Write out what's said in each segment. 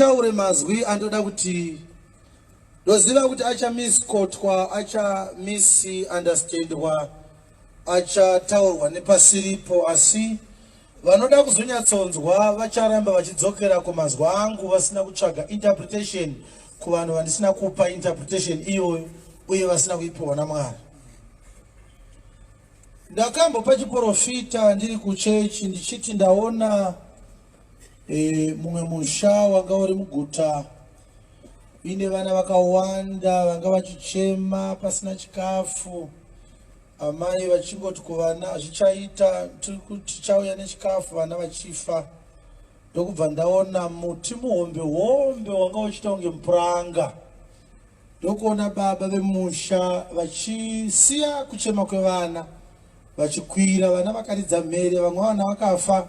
Nditaure mazwi andoda kuti ndoziva kuti achamiskotwa, achamisunderstandwa, achataurwa nepasiripo, asi vanoda kuzonyatsonzwa vacharamba vachidzokera kumazwi angu vasina kutsvaga interpretation kuvanhu vandisina kupa interpretation iyoyo uye vasina kuipiwa naMwari. Ndakambopa chiprofita ndiri kuchechi ndichiti ndaona mumwe musha wanga uri muguta uine vana vakawanda vanga vachichema pasina chikafu, amai vachingoti kuvana zvichaita, tichauya nechikafu, vana vachifa. Ndokubva ndaona muti muhombe hombe wanga uchiita kunge mupuranga, ndokuona baba vemusha vachisiya kuchema kwevana vachikwira. Vana vakaridza mhere, vamwe vana vakafa,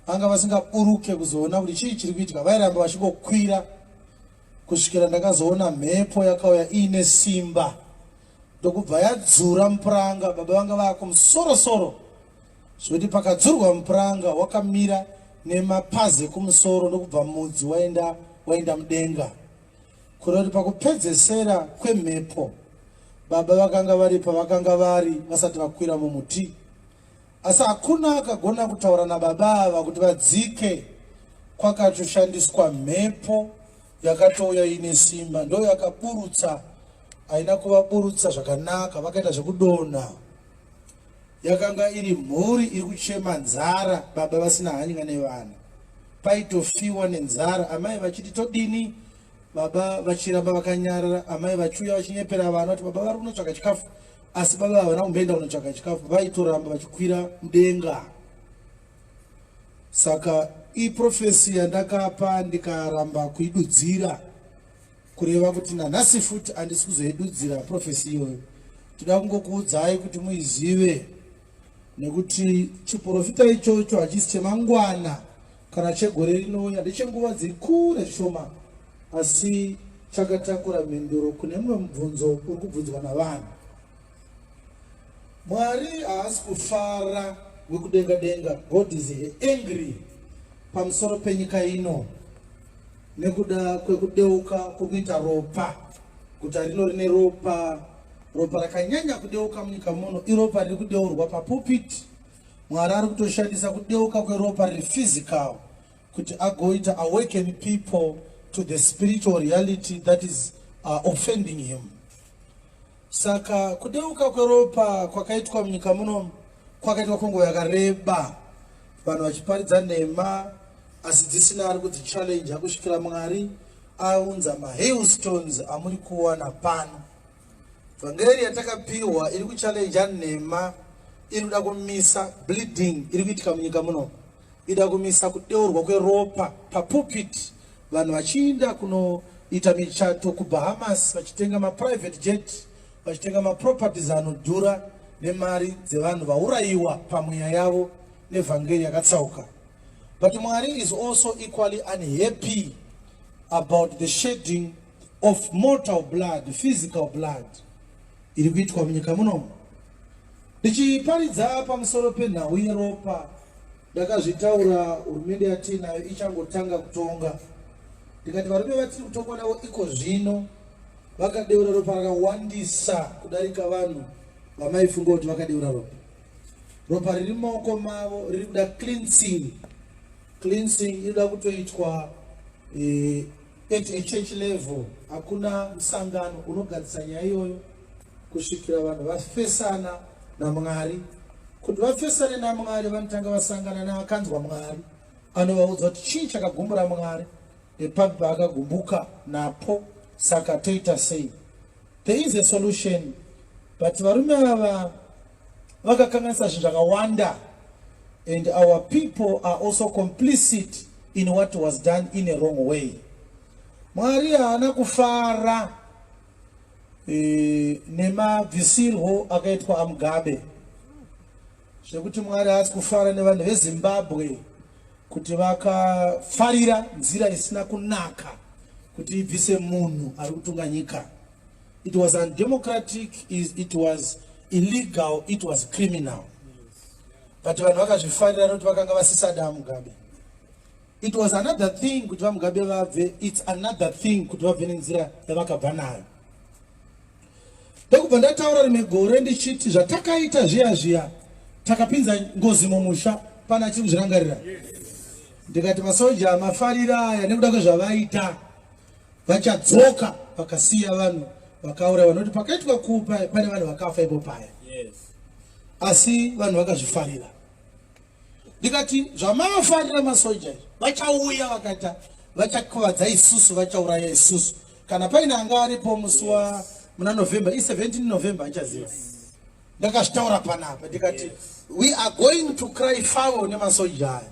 vanga vasingaburuke kuzoona kuti chii chiri kuitika, vairamba vachingokwira kusvikira ndakazoona mhepo yakauya iine simba, ndokubva yadzura mupuranga. Baba vanga vaakumusoro-soro zvekuti pakadzurwa mupuranga wakamira nemapazi ekumusoro, ndokubva mudzi waenda mudenga, kureva kuti pakupedzesera kwemhepo baba vakanga vari pavakanga vari vasati vakwira mumuti. Asi hakuna akagona kutaura nababa ava kuti vadzike, kwakatoshandiswa mhepo yakatouya ine simba, ndo yakaburutsa. Haina kuvaburutsa zvakanaka, vakaita zvekudonha. Yakanga iri mhuri iri kuchema nzara, baba vasina hanya nevana, paitofiwa nenzara, amai vachiti todini, baba vachiramba vakanyarara, amai vachiuya vachinyepera vana kuti baba vari kunotsvaga chikafu, asi baba havana kumboenda kunotsvaga chikafu, vaitoramba vachikwira mudenga. Saka iprophecy yandakapa ndikaramba kuidudzira, kureva kuti nanhasi futi handisi kuzoidudzira prophecy iyoyo. Toda kungokuudzai kuti muizive, nekuti chiprofita ichocho hachisi chemangwana kana chegore rinouya, ndechenguva dziri kure zvishoma, asi chakatakura mhinduro kune mumwe mubvunzo uri kubvunzwa navanhu. Mwari haasi kufara, wekudenga denga. God is angry pamusoro penyika ino nekuda kwekudeuka kwokuita ropa. Guta rino rine ropa, ropa rakanyanya kudeuka munyika muno iropa riri kudeurwa papulpit. Mwari ari kutoshandisa kudeuka kweropa riri physical kuti agoita awaken people to the spiritual reality that is offending him. Saka kudeuka kweropa kwakaitwa munyika muno kwakaitwa kwenguva yakareba, vanhu vachiparidza nhema asi dzisina ari kudzichallenge, kusvikira Mwari aunza mahailstones amuri kuwana pano. Vhangeri yatakapiwa iri kuchallenge nhema, iri kuda kumisa bleeding iri kuitika munyika muno, ida kumisa kudeurwa kweropa papulpit, vanhu vachiinda kunoita michato kuBahamas, vachitenga maprivate jet, vachitenga maproperties anodhura nemari dzevanhu vaurayiwa pamweya yavo nevhangeri yakatsauka. But Mwari is also equally unhappy about the shedding of mortal blood, physical blood iri kuitwa munyika munomu. Ndichiparidza pamusoro penhau yeropa, ndakazvitaura hurumende yatiinayo ichangotanga kutonga, ndikati varume vatiri kutongwa navo iko zvino vakadeura ropa rakawandisa kudarika vanhu vamaifunga kuti vakadeura ropa. Ropa riri mumaoko mavo riri kuda cleansing. Cleansing inoda kutoitwa at a church level. Hakuna musangano unogadzisa nyaya iyoyo kusvikira vanhu vafesana naMwari. Kuti vafesane naMwari, vanotanga vasangana neakanzwa Mwari anovaudza kuti chii chakagumbura Mwari, nepapi paakagumbuka napo, saka toita sei. There is a solution, but varume ava vakakanganisa zvinhu zvakawanda, and our people are also complicit in what was done in a wrong way. Mwari haana kufara nemabvisirwo akaitwa aMugabe, zvekuti Mwari haasi kufara nevanhu veZimbabwe kuti vakafarira nzira isina kunaka kuti ibvise munhu ari kutunga nyika. It was undemocratic, it was illegal, it was criminal, but vanhu vakazvifarira nekuti vakanga vasisada Mugabe. It was another thing kuti vaMugabe vabve, it's another thing kuti vabve nenzira yavakabva nayo. Ndokubva ndataura rimwe gore ndichiti zvatakaita zviya zviya takapinza ngozi mumusha, pana achiri kuzvirangarira. Ndikati masoja mafarira aya nekuda kwezvavaita vachadzoka vakasiya vanhu vakauraiwa nokuti pakaitwa kupa pane vanhu vakafa ipo paya. Asi vanhu vakazvifarira. Ndikati zvamavafarira masoja izvi vachauya vakaita vachakuvadza isusu, vachauraya isusu. Kana paine anga aripo musi wa muna November, i 17 November achaziva. Ndakazvitaura panapa ndikati we are going to cry foul nemasoja aya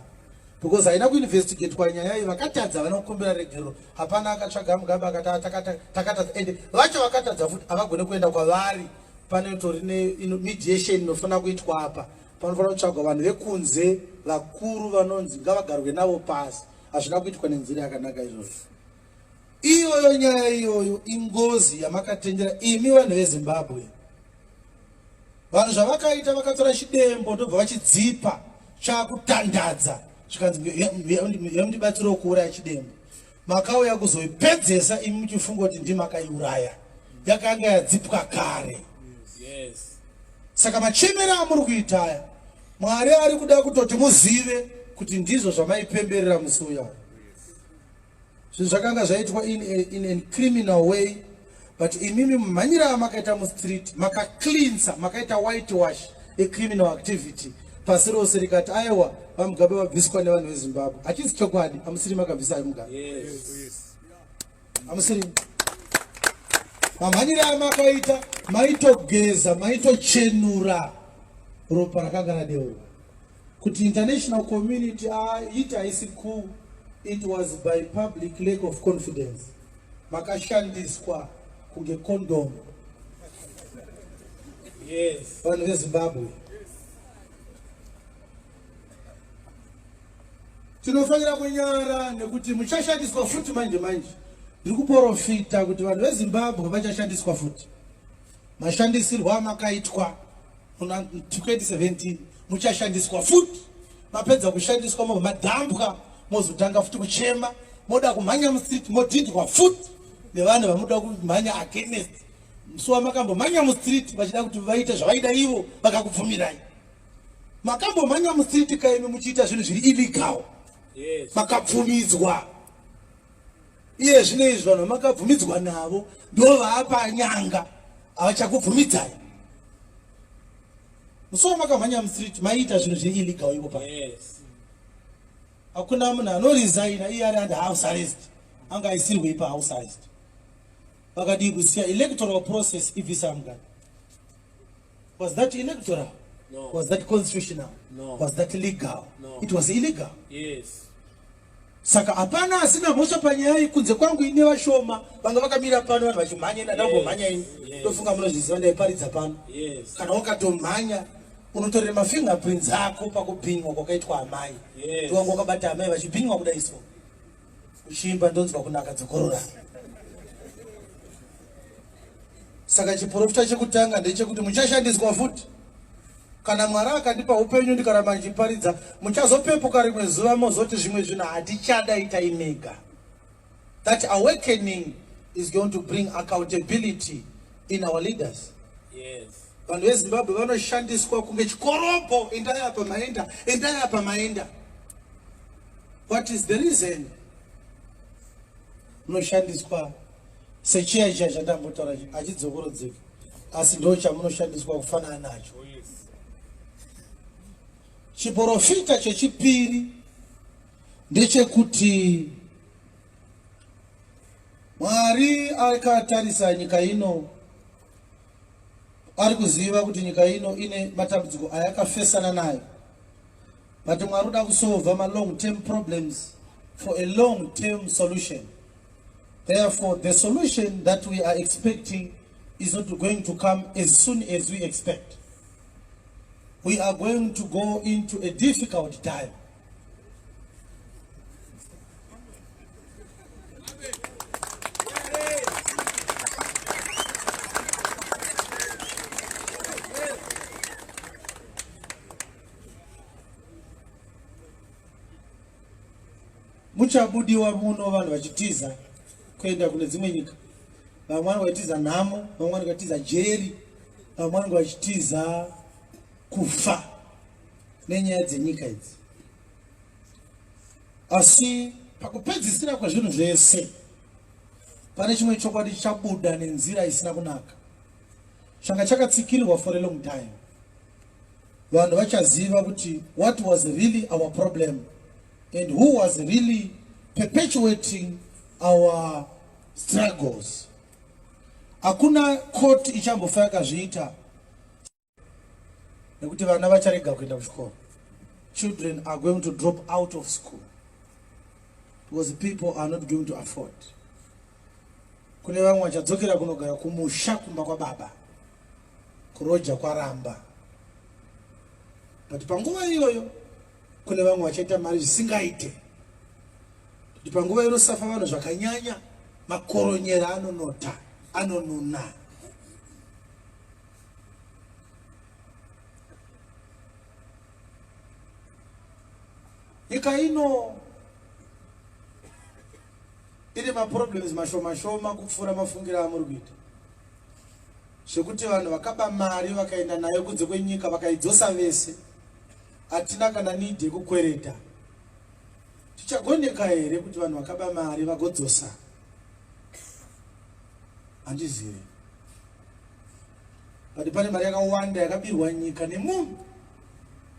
because haina kuinvestigatwa nyaya iyi, vakatadza vanokumbira regerero, hapana akatsvaga Mugabe akati takatadza, and vacho vakatadza futi havagone kuenda kwavari, pane tori ne mediation inofanira kuitwa apa, panofanira kutsvagwa vanhu vekunze vakuru vanonzi ngavagarwe navo pasi. Hazvina kuitwa nenzira yakanaka izvozvo. Iyoyo nyaya iyoyo ingozi yamakatendera imi vanhu veZimbabwe. Vanhu zvavakaita, vakatora chidembo ndobva vachidzipa chakutandadza, zvikanzi yamundibatsirawo kuuraya chidembo. Makauya kuzoipedzesa imi muchifunga kuti ndimakaiuraya, yakanga yadzipwa kare. Saka machemero amuri kuita aya, Mwari ari kuda kutoti muzive kuti ndizvo zvamaipemberera musi uya. Zvinhu zvakanga zvaitwa in a criminal way, but imimi mumhanyira amakaita mustreet makacleansa, makaita white wash ecriminal activity, pasi rose rikati aiwa, vaMugabe vabviswa nevanhu veZimbabwe. Hachisi chokwadi, hamusiri makabvisa Mugabe, hamusiri. Mamhanyiro amakaita maitogeza, maitochenura ropa rakanga radeurwa kuti international community iti haisi coup. It was by public lack of confidence. Makashandiswa kunge condom. Vanhu veZimbabwe, tinofanira kunyara nekuti muchashandiswa futi manje manje. Ndiri kuprofita kuti vanhu veZimbabwe vachashandiswa futi. Mashandisirwo amakaitwa muna 2017, muchashandiswa futi. Mapedza kushandiswa, mobva madhambwa, mozotanga futi kuchema, moda kumhanya mustreet, modhindwa futi nevanhu vamuda kumhanya against. Musi wamakambomhanya mustreet vachida kuti vaite zvavaida ivo, vakakubvumirai. Makambomhanya mustreet kaimi muchiita zvinhu zviri illegal, makabvumidzwa. Iye zvino izvi vanhu vamakabvumidzwa navo ndo vaapa nyanga, havachakubvumidzai. Musi wamakamhanya mustreet maiita zvinhu zviri illegal ivo pa. Hakuna munhu anoresigna iye ari under house arrest. Anga aisirwei pahouse arrest? Vakadii kusiya electoral process ibvisa Mugabe? Was that electoral? No. Was that constitutional? No. Was that legal? No. It was illegal. Saka hapana asina mhosva panyaya iyi kunze kwangu ine vashoma vanga vakamira pano, vanhu vachimhanya. Ndandambomhanya ini. Ndofunga munozviziva, ndaiparidza pano. Kana wakatomhanya unotorera mafingerprints ako pakubhinywa kwakaitwa amai. Ndiwanga wakabata amai vachibhinywa kudai, so uchiimba "Ndonzwa kunaka dzokorora". Saka chiprofita chekutanga ndechekuti muchashandiswa futi. Kana Mwari akandipa upenyu ndikaramba ndichiparidza, muchazopepuka rimwe zuva mozoti zvimwe zvinhu hatichada, itai mega. That awakening is going to bring accountability in our leaders. Vanhu veZimbabwe vanoshandiswa kunge chikorobho, endai apa maenda, endai apa maenda. What is the reason munoshandiswa sechiya chiya chandambotaura? Hachidzokorodzeki, asi ndo chamunoshandiswa kufanana nacho. Chiprofita chechipiri ndechekuti Mwari akatarisa nyika ino, ari kuziva kuti nyika ino ine matambudziko ayakafesana nayo, but Mwari uda kusolva malong term problems for a long term solution. Therefore, the solution that we are expecting is not going to come as soon as we expect. We are going to go into a difficult time. Muchabudiwa muno vanhu vachitiza kuenda kune dzimwe nyika. Vamwe vanenge vachitiza nhamo, vamwe vanenge vachitiza jeri, vamwe vanenge vachitiza kufa nenyaya dzenyika idzi. Asi pakupedzisira kwezvinhu zvese pane chimwe chokwadi chichabuda nenzira isina kunaka changa chakatsikirirwa for a long time. Vanhu vachaziva kuti what was really our problem and who was really perpetuating our struggles. Hakuna court ichambofa yakazviita nekuti vana vacharega kuenda kuchikoro. Children are going to drop out of school because people are not going to afford. Kune vamwe vachadzokera kunogara kumusha kumba kwababa, kuroja kwaramba. But panguva iyoyo kune vamwe vachaita mari zvisingaite, kuti panguva inosafa vanhu zvakanyanya, makoronyera anonota, anonuna. Nyika ino ine maproblems mashoma shoma kupfuura mafungiro amuri kuita, zvekuti vanhu vakaba mari vakaenda nayo kunze kwenyika vakaidzosa vese, hatina kana need yekukwereta. Tichagoneka here kuti vanhu vakaba mari vagodzosa? Handizive, but pane mari yakawanda yakabirwa nyika nemunhu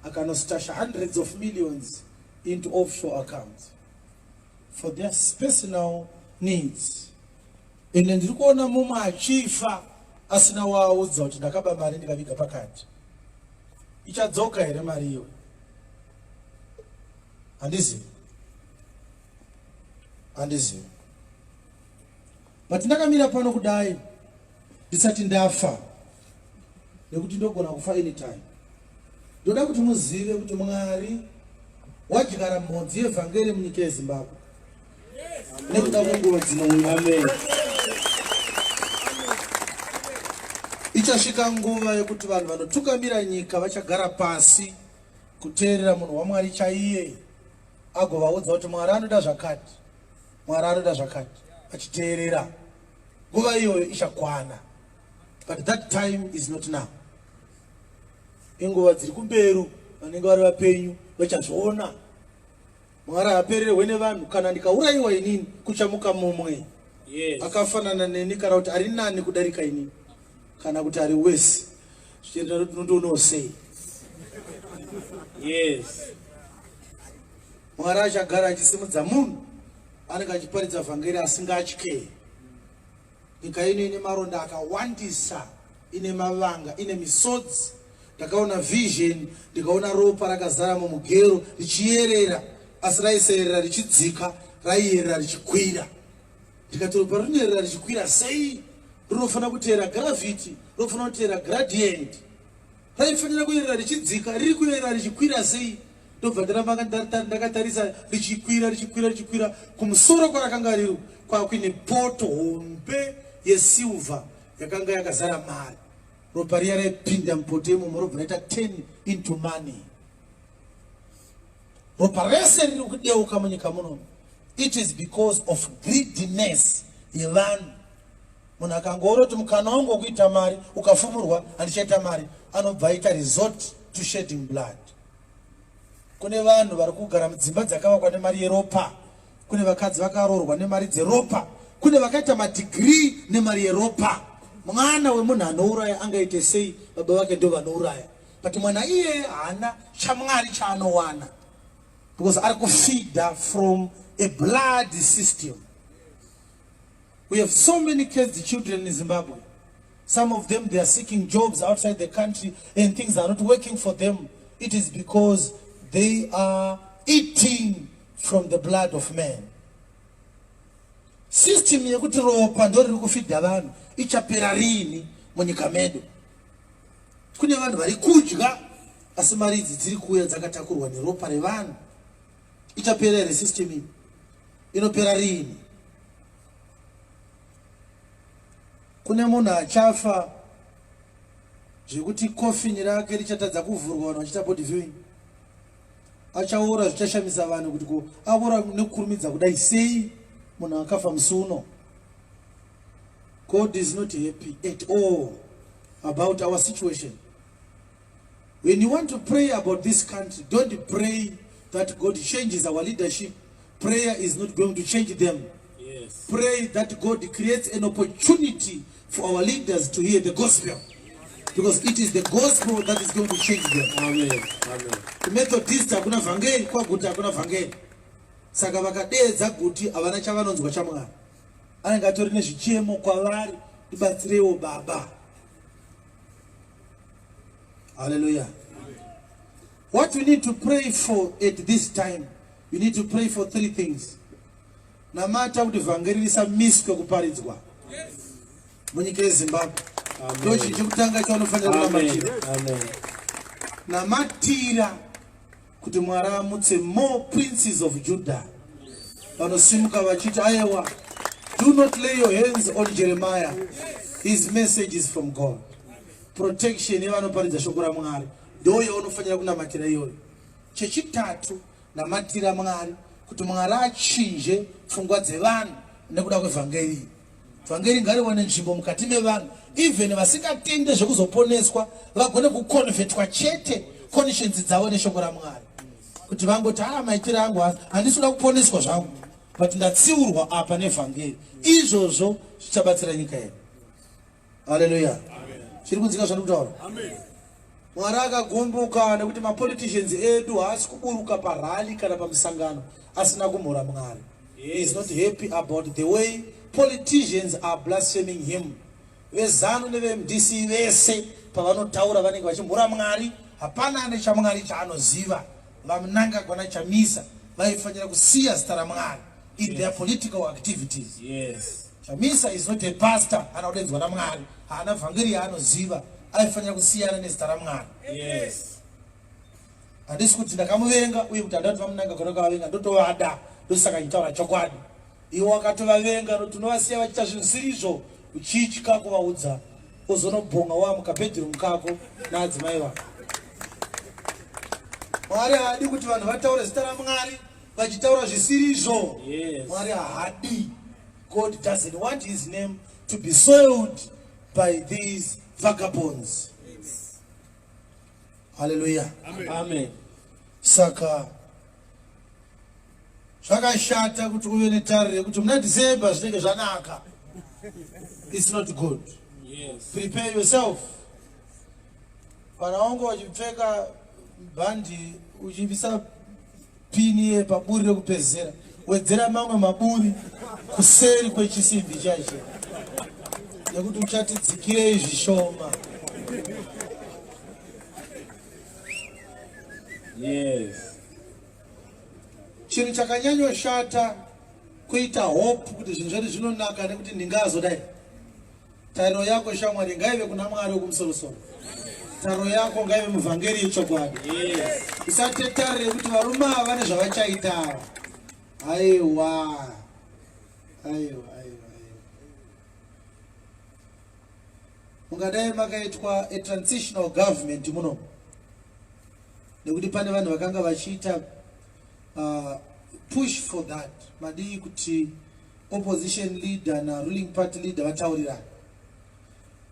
akanostasha hundreds of millions into offshore accounts for their personal needs. Ende ndiri kuona mumwe achifa asina waaudza kuti ndakaba mari ndikaviga pakati. Ichadzoka here mari iyo? Handizivi, handizivi. But ndakamira pano kudai ndisati ndafa, nekuti ndogona kufa anytime. Ndoda kuti muzive kuti Mwari wadyara mhodzi yevhangeri munyika yeZimbabwe nekuda kwenguva dzinouya. Amen. Ichasvika nguva yekuti vanhu vanotungamira nyika vachagara pasi kuteerera munhu waMwari chaiye, agovaudza kuti Mwari anoda zvakati, Mwari anoda zvakati, vachiteerera. Nguva iyoyo ichakwana, but that time is not now. Inguva dziri kumberu, vanenge vari vapenyu vachazviona. Mwari haapererwe nevanhu. Kana ndikaurayiwa inini, kuchamuka mumwe Yes. akafanana neni, kana kuti ari nani kudarika inini, kana kuti ari wese, zvichienderana kuti unondoonawo sei. Yes. Mwari achagara achisimudza munhu anenge achiparidza vhangeri asingatye. Nyika ino ine maronda akawandisa, ine mavanga, ine misodzi. Ndakaona vision, ndikaona ropa rakazara mumugero richiyerera, asi raisayerera richidzika, raiyerera richikwira. Ndikati ropa rinoyerera richikwira sei? Rinofanira kuteera gravity, rinofanira kuteera gradient. Raifanira kuyerera richidzika, riri kuyerera richikwira sei? Ndobva ndaramba ndakatarisa richikwira, richikwira, richikwira. Kumusoro kwarakanga riri kwakuine poto hombe yesilver yakanga yakazara mari. Ropa riya raipinda mupoto imomo robva raita 10 into money. Ropa rese riri kudeuka munyika muno, it is because of greediness yevanhu. Munhu akangoona kuti mukana wangu wekuita mari ukafumurwa handichaita mari, anobva aita resort to shedding blood. Kune vanhu vari kugara mudzimba dzakavakwa nemari yeropa, kune vakadzi vakaroorwa nemari dzeropa, kune vakaita madegree nemari yeropa. Mwana wemunhu anouraya angaite sei? Baba vake ndo vanouraya, but mwana iyeye haana chamwari chaanowana because ari kufeeda from a blood system. We have so many kids, children in Zimbabwe. Some of them, they are seeking jobs outside the country and things are not working for them. It is because they are eating from the blood of man. System yekuti ropa ndo riri kufidha vanhu ichapera riini munyika medu? Kune vanhu vari kudya asi mari idzi dziri kuuya dzakatakurwa neropa revanhu. Ichapera here system iyi? Inopera riini? Kune munhu achafa zvekuti kofini rake richatadza kuvhurwa vanhu vachiita body viewing. Achaora zvichashamisa vanhu kuti ko avora nekukurumidza kudai sei munhu akafa musi uno. God is not happy at all about our situation. When you want to pray about this country, don't pray that God changes our leadership. Prayer is not going to change them. Yes. Pray that God creates an opportunity for our leaders to hear the gospel. Because it is the gospel that is going to change them. Amen. Amen. KuMethodist hakuna vhangeri, kwaGuti hakuna vhangeri. Saka vakadeedza Guti havana chavanonzwa chaMwari. Anenge atori nezvichemo kwavari, ndibatsireiwo baba. Hallelujah. What we need to pray for at this time, we need to pray for three things. Namata kuti vhangeri risamiswe kuparidzwa munyika yeZimbabwe. Ndo chinhu chekutanga chaunofanira kunamatira. Amen. Namatira kuti Mwari amutse more princes of Judah vanosimuka vachiti ayewa, do not lay your hands on Jeremiah, his message is from God. Protection yevanoparidza shoko raMwari ndo yaunofanira kunamatira iyoyo. Chechitatu, namatira Mwari kuti Mwari achinje pfungwa dzevanhu nekuda kwevhangeri. Vhangeri ngariwane nzvimbo mukati mevanhu, even vasingatende zvekuzoponeswa vagone kukonvetwa chete conscience dzavo neshoko raMwari, kuti vangoti haa maitiro angu handisi kuda kuponeswa zvangu, but ndatsiurwa apa nevhangeri. Izvozvo zvichabatsira nyika yedu. Haleluya. Chiri kunzika zvandiri kutaura. Mwari akagumbuka nekuti mapoliticians edu haasi kuburuka parally kana pamusangano asina kumhura Mwari. He is not happy about the way politicians are blaspheming him. VeZanu neveMDC vese pavanotaura vanenge vachimhura Mwari, hapana ane chaMwari chaanoziva. VaMnangagwa naChamisa vaifanira kusiya zita raMwari in their political activities. Yes. Chamisa is not a pastor, ana kudaidzwa naMwari, haana vhangeri yaanoziva, aifanira kusiyana nezita raMwari. Yes. Handisi kuti ndakamuvenga uye kuti handati vaMnangagwa ndakavavenga, ndotovada, ndosaka ndichitaura chokwadi. Iwe wakatovavenga nokuti unovasiya vachiita zvinhu zvisiri uchitya kuvaudza, ozonobhonga wamukabedroom kako naadzimai vako. Mwari haadi kuti vanhu vataure zita raMwari vachitaura zvisirizvo. Yes. Mwari haadi. God doesn't want his name to be soiled by these vagabonds. Hallelujah. Amen. Saka zvakashata kuti uve netariro yekuti muna December zvinenge zvanaka. It's not good. Yes. Prepare yourself. Kana wangu wachipfeka bhandi uchibisa pini yepaburi rekupedzisira, wedzera mamwe maburi kuseri kwechisimbi chacho, nekuti uchatidzikirei zvishoma. Yes. Chinhu chakanyanyoshata kuita hope kuti zvinhu zvedu zvinonaka nekuti ndingazodai. Tariro yako shamwari ngaive kuna Mwari wekumusorosoro. Tariro yako ngaive muvhangeri yechokwadi. Yes. Usate tariro yekuti varume ava vane zvavachaita ava. Aiwa. Aiwa, aiwa, aiwa. Mungadai makaitwa a transitional government muno, nekuti pane vanhu vakanga vachiita push for that. Madii kuti opposition leader na ruling party leader vataurirana,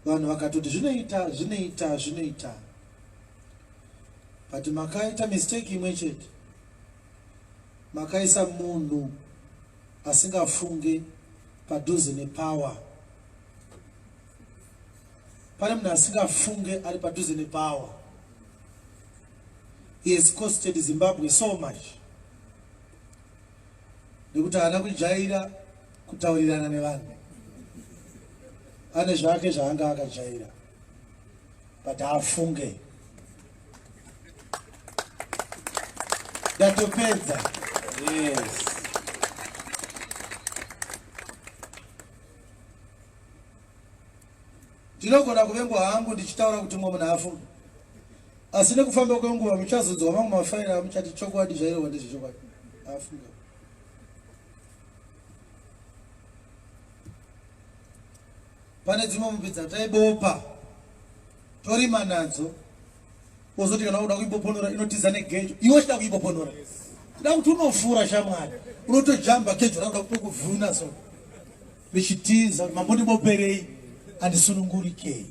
vanhu vakatoti zvinoita, zvinoita, zvinoita, but makaita mistake imwe chete, makaisa munhu asingafunge padhuze nepower. Pane munhu asingafunge ari padhuze nepower. He has costed Zimbabwe so much nekuti haana kujaira kutaurirana nevanhu, ane zvake zvaanga akajaira, but haafunge. Ndatopedza. Yes. Ndinogona kuvengwa hangu ndichitaura kuti mumwe munhu afunge, asi nekufamba kwenguva muchazonzwa mamwe mafaira amuchati chokwadi zvairehwa ndezvechokwadi. Afunge. Pane dzimwe mombe dzataibopa torima nadzo. Wozoti kana uda kuipoponora inotiza negejo, iwe uchida kuipoponora. Kuda kuti unofura shamwari, unotojamba gejo rakuda kutokuvhuna so. Richitiza mambondiboperei andisunungurikei.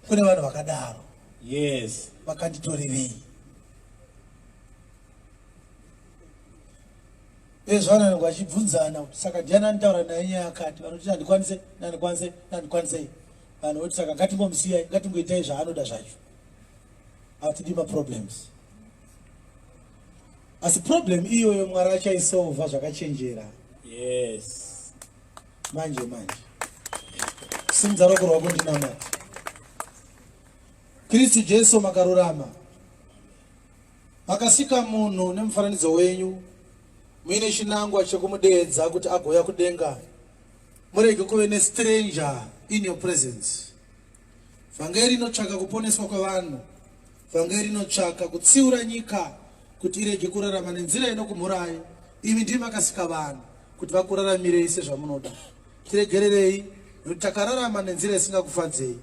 Kune vanhu vakadaro. Yes. Vakanditorerei. Ezvo vanhu vanenge vachibvunzana kuti saka ndiani anitaura naye nyaya yakati, vanoti handikwanise, handikwanise, handikwanisei. Vanhu voti saka ngatingomusiyai, ngatingoitai zvaanoda zvacho. Hatidi maproblems. Asi problem iyoyo Mwari achaisolva zvakachenjera. Yes. Manje manje. Simudza ruoko rwako ndinamate. Kristu Jesu makarurama. Makasika munhu nemufananidzo wenyu muine chinangwa chekumudeedza kuti agouya kudenga murege kuve nestranger in your presence. Vhangeri inotsvaka kuponeswa kwevanhu. Vhangeri inotsvaka kutsiura nyika kuti irege kurarama nenzira inokumhurai. Imi ndimi makasika vanhu kuti vakuraramirei sezvamunoda. Tiregererei nekuti takararama nenzira isingakufadzei.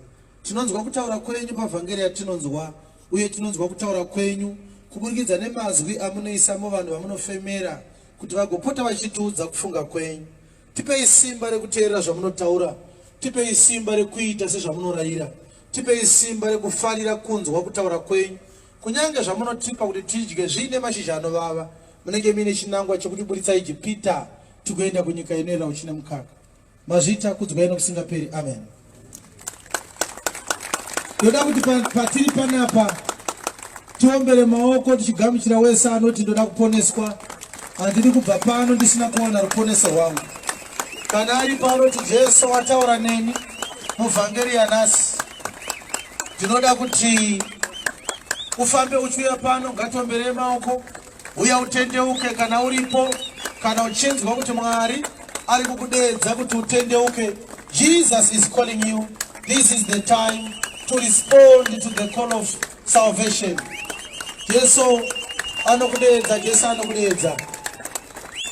Tinonzwa kutaura kwenyu pavhangeri yatinonzwa uye tinonzwa kutaura kwenyu kuburikidza nemazwi amunoisa muvanhu vamunofemera kuti vagopota vachitiudza kufunga kwenyu. Tipei simba rekuteerera zvamunotaura. Tipei simba rekuita sezvamunorayira. Tipei simba rekufarira kunzwa kutaura kwenyu. Kunyange zvamunotipa kuti tidye zviine mashizha anovava, munenge muine chinangwa chekutiburitsa Ijipita tigoenda kunyika inoyera uchi nemukaka. Mazvita, kudzwai nokusingaperi. Amen. Ndoda kuti patiri panapa tiombere maoko tichigamuchira wese anoti ndoda kuponeswa. Handidi kubva pano ndisina kuwana ruponeso rwangu. Kana ari pano kuti Jesu wataura neni muvhangeri yanhasi, ndinoda kuti ufambe uchiuya pano, ngatiomberei maoko. Uya utendeuke kana uripo, kana uchinzwa kuti Mwari ari kukudeedza kuti utendeuke. Jesus is calling you. This is the time to respond to the call of salvation. Jesu anokudeedza, Jesu anokudeedza.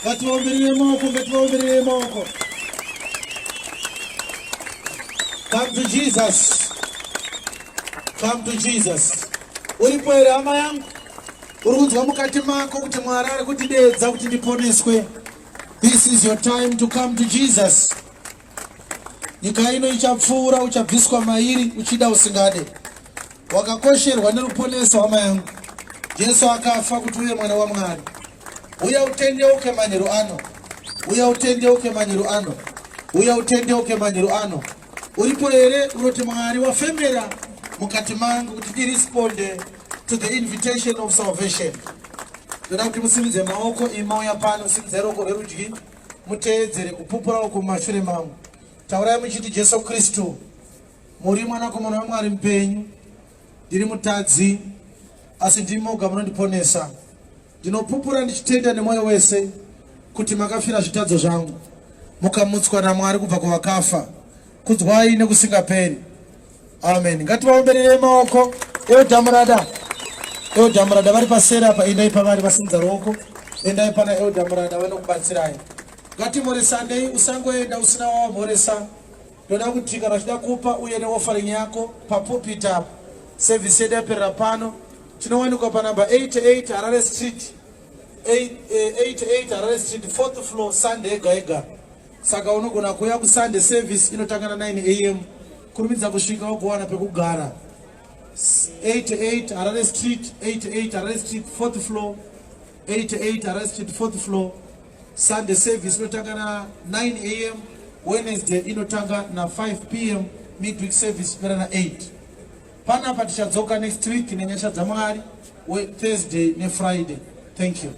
Ngativaomberere maoko, ngativaomberere maoko. Come to Jesus. Come to Jesus. Uripo here hama yangu? Uri kunzwa mukati mako kuti Mwari ari kutideedza kuti ndiponeswe. This is your time to come to Jesus. Nyika ino ichapfuura, uchabviswa mairi uchida usingade. Wakakosherwa neruponeso hama yangu. Jesu akafa kuti uye mwana waMwari. Uya utendeuke manheru ano. Uya utendeuke manheru ano. Uya utendeuke manheru ano. Uripo here unoti Mwari wafemera mukati mangu kuti ndiresponde to the invitation of salvation. Ndoda kuti musimudze maoko imauya pano, simudze ruoko rwerudyi muteedzere kupupura uku mumashure mangu. Taurai muchiti Jesu Kristu, muri mwanakomana waMwari mupenyu, ndiri mutadzi, asi ndimi moga munondiponesa. Ndinopupura ndichitenda nemwoyo wese kuti makafira zvitadzo zvangu, mukamutswa naMwari kubva kuvakafa. Kudzwai nekusingaperi. Amen. Ngativaombererei maoko. Elder Murada. Elder Murada vari paseri apa, endai pavari vasimudza ruoko. Endai pana Elder Murada vanokubatsirai. Ngatimhoresanei, usangoenda usina wawamhoresa. Ndoda kuti kana uchida kupa uye neoffering yako papulpit apo. Service yedu yaperera pano. Tinowanikwa panumber 88 Harare Street. 88 Harare Street, 4th floor, Sunday ega ega. Saka unogona kuuya kuSunday service inotanga na 9 am. Kurumidza kusvika ugowana pekugara. 88 Harare Street, 88 Harare Street, 4th floor. 88 Harare Street, 4th floor. Sunday service inotanga na 9 am, Wednesday inotanga na 5 pm, midweek service ipera na 8. Panapa tichadzoka next week nenyasha dzaMwari, Thursday neFriday. Thank you.